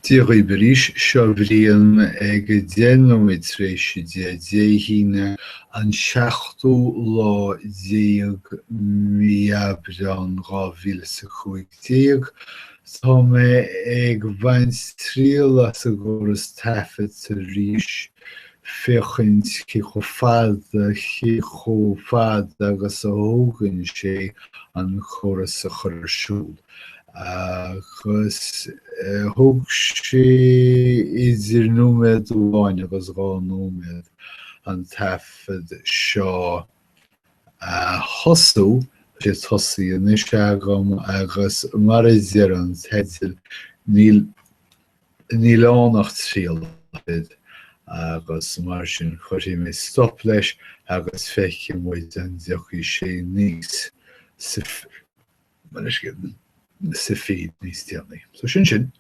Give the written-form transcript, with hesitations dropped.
Dia dhaoibh arís, seo Brian ag 10 nóiméad tar éis 10 Dé hAoine an seachtú lá déag mí Aibreán 2015. Tá mé ag baint triail as an gcóras taifeadta arís, féachaint cé chomh fada, cé chomh fada agus a thógann sé an córas a chur ar siúl. Agus thóg sé idir nóiméad amháin agus dhá nóiméad an taifead seo a thosú. Tá sé tosaithe anois agam agus mar a deir an teideal, níl níl ann ach triail agus mar sin cuirfidh mé stop leis agus feicfidh muid an dtiocfaidh sé aníos sa sa feed níos déanaí. So sin sin.